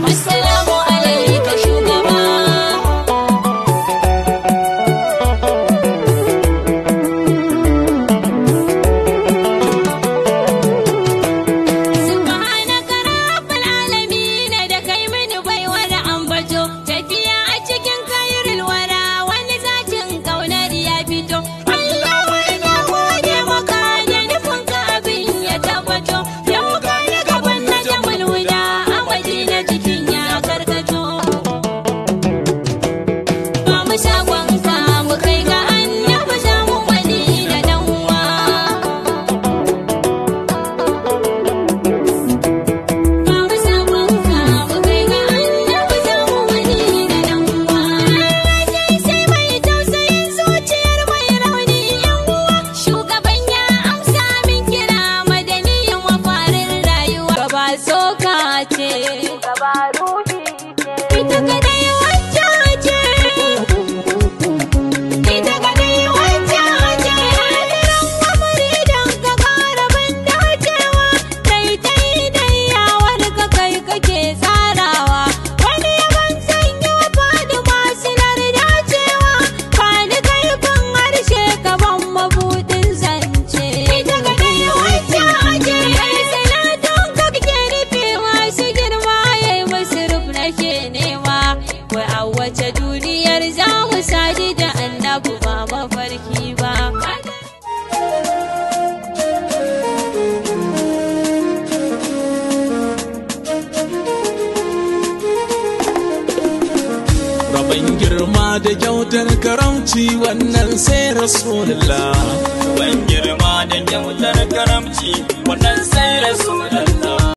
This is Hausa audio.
Assalamu alaika shugaba. Subhanaka rabbal alamin da kai mini baiwar ambato, tafiya a cikin kairul wara wani zatin kaunar ya fito. Allahu ina gode maka da nufin ka abin ya tabbato, yau ka ni gaban na jamul huda a Madina cikin ya karkato. Ba mu shagon ka mu kai ga annabi samu Madina dan uwa. Ba mu sabon ka mu kai ga annabi samu Madina dan uwa. Allah sai mai tausayin zuciyar mai rauni yan uwa. Shugaban ya amsa min kira madaniyin mafarin rayuwa. Gaba soka ce, gaba ruhi ce, ita kadai wacce ce. Ita kadai wacce ce. Hadirin amari don ka ƙara ban dacewa, daidai dai yawar ka kai kake tsarawa. Wani yaban sanyo faɗi masu dacewa, ba ni kaifin harshe ka ban mabuɗin zance. Ita kadai wacce ce. Ai salatun ka kake rufewa su girma yayi musu ruf nake nema. Wai a wace duniyar za mu sadu da annabi ba mafarki ba. Rabon girma da kyautar karamci wannan sai Rasulullah. Ban girma da kyautar karamci wannan sai Rasulullah.